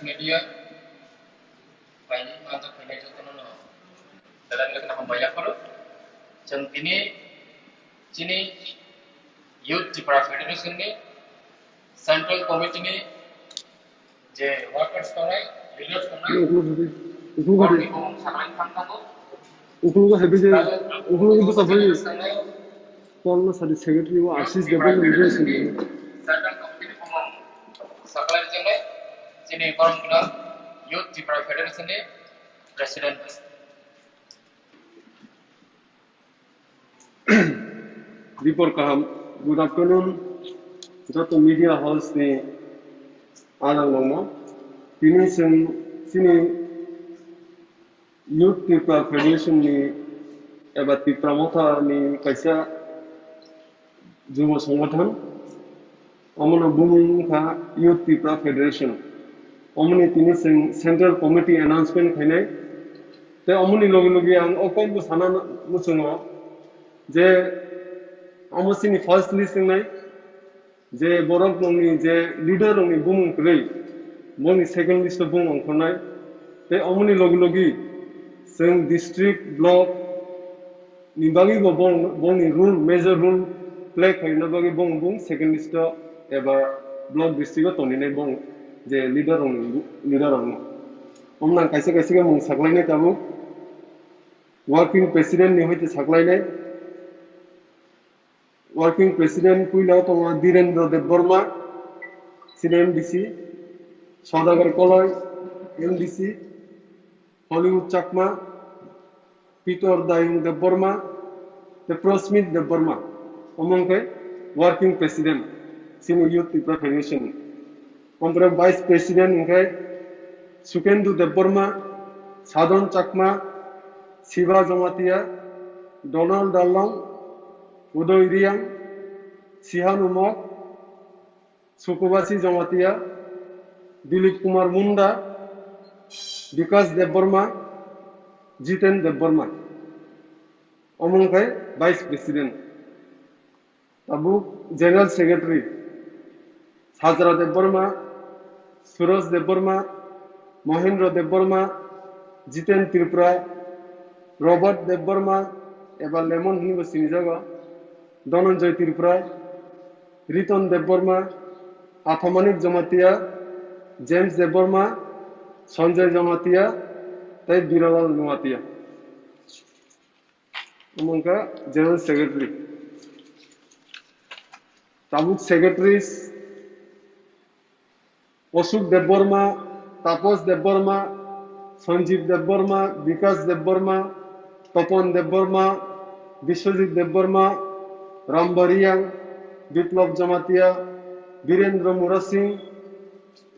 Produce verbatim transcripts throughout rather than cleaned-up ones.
Media bai manjak phainai jotono no belai belai kheno hambai yapharo. Chwng tini chini Youth Tipra Federation ni Central Committee ni je workers tongnai, leaders tongnai, Uklo sadi, uklo sadi. Borokni bumung sakhlai thang thango. Uklo hai bisi, uklo bwsa bai. Tolno sadi secretary o Ashish Debbarma ni bwsa. Central Committee ni bumung sakhlai rijak nai, chini borom gwnang Youth Tipra Federation ni President. Dipor kaham, good afternoon, joto media house ni adang nongno. Tini chwng chini Youth Tipra Federation ni eba Tipra Motha ni kaisa jubo songothon, omono bumung wngkha Youth Tipra Federation. Omoni tini chwng Central Committee announcement khainai. Tei omoni logi logi ang o kokbo sana muchungo je omo chini first list wngnai, je borok nokni je leader rokni bumung kwrwi, boni second list o bumung ongkhornai. Tei omoni logi logi chwng district, block ni bagwi bo bong, bongni role, major role play khaina bagwi bong, bong second list o eba block district o tongninai bong je leader rokni, leader rokno. Omno ang kaisa kaisa khe mung saklainai tabuk. Working president ni hoite saklainai. Working president puila tongo Dhirendra Debbarma, sini M D C, Saudagar Koloi, M D C, Hollywood Chakma, Pitor Dayung Debbarma, tei Prosmit Debbarma, omo wngkhe working president, chini Youth Tipra Federation. Ompore vice president wngkhe Sukendu Debbarma, Sadon Chakma, Siva Jamatia, Donald Darlong, Udoy Riang, Sihanu Mok, Sukubasi Jamatia, Dilip Kumar Munda, Bikas Debbarma, Jiten Debbarma. Omo wngkhe vice president. Tabuk general secretary, Sajra Debbarma, Suraj Debbarma, Mohendra Debbarma, Jiten Tripura, Robert Debbarma, eba Lemon hinwi bo sinijago, Dhananjay Tripura, Riton Debbarma, Athamanik Jamatia, James Debbarma, Sanjay Jamatia, tei Biralal Nuatia. Omo wngkha general secretary. Tabuk secretaries, Ashok Debbarma, Tapos Debbarma, Sanjeev Debbarma, Bikas Debbarma, Topon Debbarma, Biswajit Debbarma, Rambariang, Biplab Jamatia, Birendra Murasing,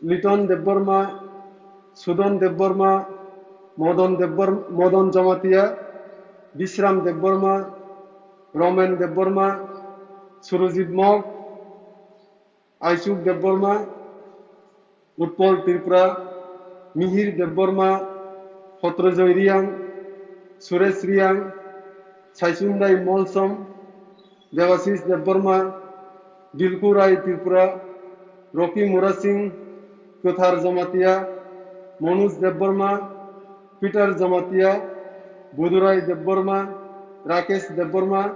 Liton Debbarma, Sudon Debbarma, Modon Debbar-, Modon Jamatia, Bisram Debbarma, Romen Debbarma, Surojit Mok, Aichuk Debbarma, Utpol Tripura, Mihir Debbarma, Hotrojoy Riang, Suresh Riang, Saisundai Molsom, Debashish Debbarma, Dilku Rai Tripura, Rocky Murasing, Kwthar Jamatia, Manoj Debbarma, Peter Jamatia, Budurai Debbarma, Rakesh Debbarma,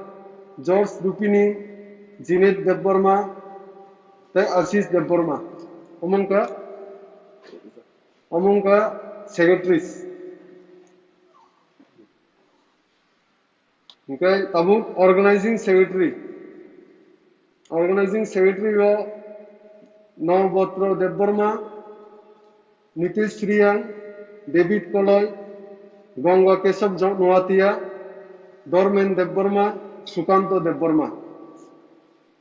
George Rupini, Jinet Debbarma, tei Ashish Debbarma. Omo wngkha, omo wngkha secretaries. Hingke tabuk organizing secretary. Organizing secretary o Nobotro Debbarma, Nitish Riang, David Koloi, Ganga Kesab Jo-, Noatia, Dormen Debbarma, Sukanto Debbarma.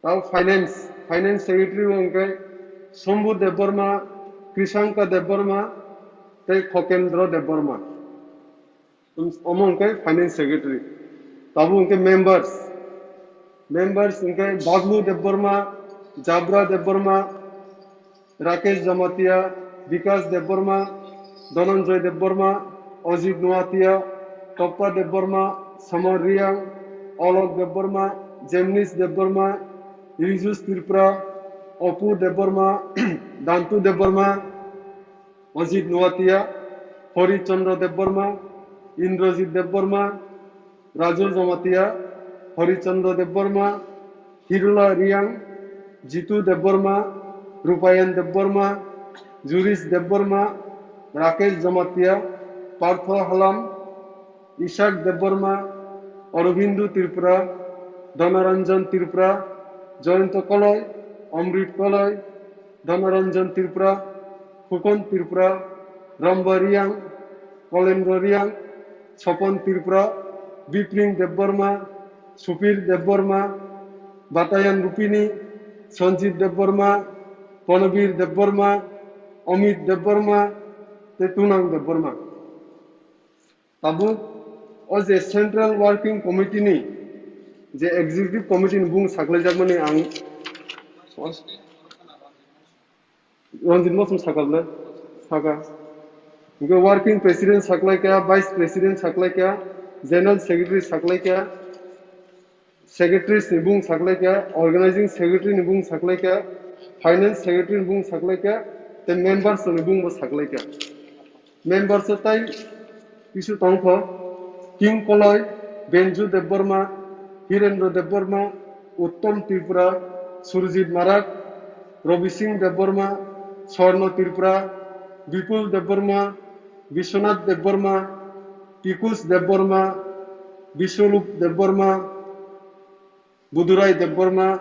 Tao finance, finance secretary o hingke Shambhu Debbarma, Krishanka Debbarma, tei Khokendra Debbarma. Omo hingke finance secretary. Tabuk hingke members. Members hingke Baglu Debbarma, Jabra Debbarma, Rakesh Jamatia, Bikas Debbarma, Dhananjay Debbarma, Ajit Noatia, Toppa Debbarma, Samar Riang, Olok Debbarma, Jemnis Debbarma, Rijus Tripura, Opu Debbarma, Dantu Debbarma, Ojit Nuatia, Hori Chandra Debbarma, Indrajit Debbarma, Raju Jamatia, Hori Chandra Debbarma, Hirula Riang, Jitu Debbarma, Rupayan Debbarma, Juris Debbarma, Rakesh Jamatia, Partho Halam, Ishak Debbarma, Aurobindo Tripura, Dhanaranjan Tripura, Jayanta Koloi, Amrit Koloi, Dhanaranjan Tripura, Khukon Tripura, Ramba Riang, Kolendro Riang, Sopon Tripura, Bipring Debbarma, Supir Debbarma, Batayan Rupini, Sanjit Debbarma, Panabir Debbarma, Amit Debbarma, tei Tunang Debbarma. Tabuk o je Central Working Committee ni je Executive Committee ni bung saklaijakmani ang Ranjit Mosum sakal na saka. Hingke Working President saklaika, Vice President saklaika, General Secretary saklaika, Secretaries ni bung saklaika, Organizing Secretary ni bung saklaika, Finance Secretary ni bung saklaika, tei members ni bung bo saklaika. Members o tai kisu tongkho, King Koloi, Benju Debbarma, Hirendra Debbarma, Uttom Tripura, Surjit Marak, Robi Singh Debbarma, Swarno Tripura, Bipul Debbarma, Biswanath Debbarma, Pikush Debbarma, Biswarup Debbarma, Budurai Debbarma,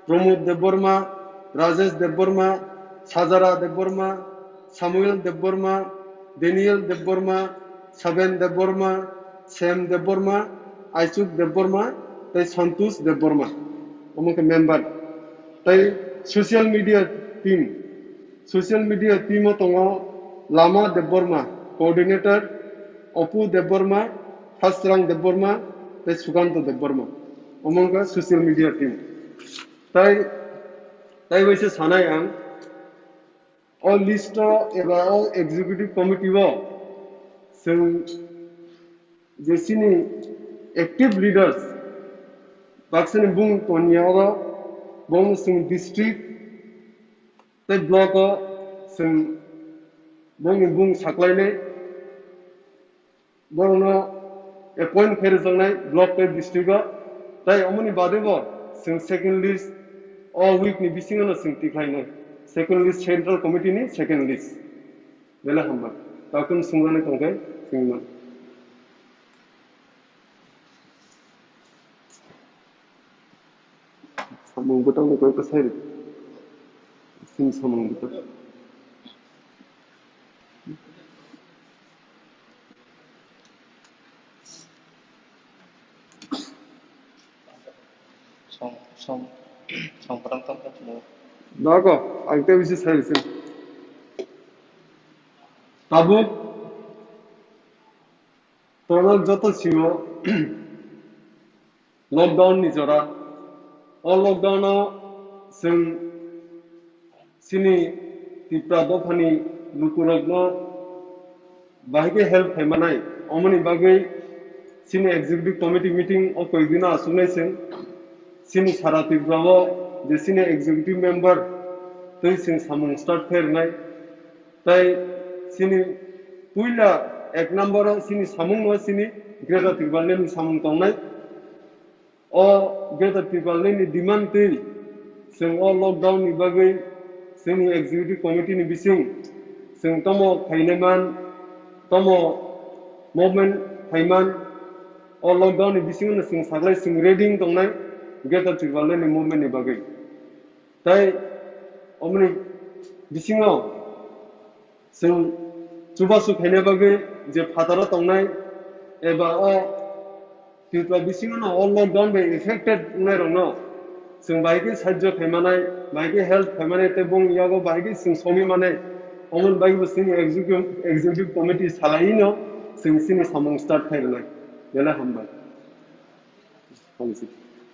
Pramod Debbarma, Rajesh Debbarma, Sajara Debbarma, Samuel Debbarma, Daniel Debbarma, Saben Debbarma, Sam Debbarma, Aichuk Debbarma, tei Santosh Debbarma. Omo khe member. Tei social media team. Social media team o tongo Lama Debbarma, coordinator, Opu Debbarma, Thasrang Debbarma, tei Sukanto Debbarma. Omo wngkha social media team. Tai, tai bai se sanai ang, o list o eba o executive committee o chwng je chini active leaders, baksani bung toniya oro, bono chwng district tei block o chwng bongni bung saklainai, borokno appoint khe rwjaknai block tei district o, tai omoni bade bo chwng second list o week ni bisingo no chwng tikhlainai, second list, central committee ni second list. Belai hambai. Takun sungani tongkhe singman. Samung bwtang ni koi bwsai rw. Sini samung bwtang. Song, song, song bwtang tong tong. Dago, ang tei bisi sai rw sini. Tabuk. Total joto sio lockdown ni jora. O lockdown o chwng chini Tripura dophani lukurokno bahai khe help khai manai. Omoni bagwi chini executive committee meeting o koi dino aswknai chwng chini sara Tripura o je chini executive member twi chwng samung start khai rwnai. Tai chini puila ek number o chini samung no chini Greater Tipraland ni samung tongnai. O Greater Tipraland ni demand twi chwng o lockdown ni bagwi chini executive committee ni bising chwng tomo khainai man, tomo movement khaiman, o lockdown ni bisingo no chwng saklai chwng ready wng tongnai Greater Tipraland ni movement ni bagwi. Tai omoni bisingo chwng chubachu khaina bagwi je phataro tongnai eba o Tripura bisingo no o lockdown bai affected wngnai rokno chwng bahai khe sahajjo khaimanai, bahai khe help khaimanai tei bong yago bahai khe chwng somi manai, omoni bagwi bo chini executive, executive committee salai no chwng chini samung start khai rwnai. Belai hambai.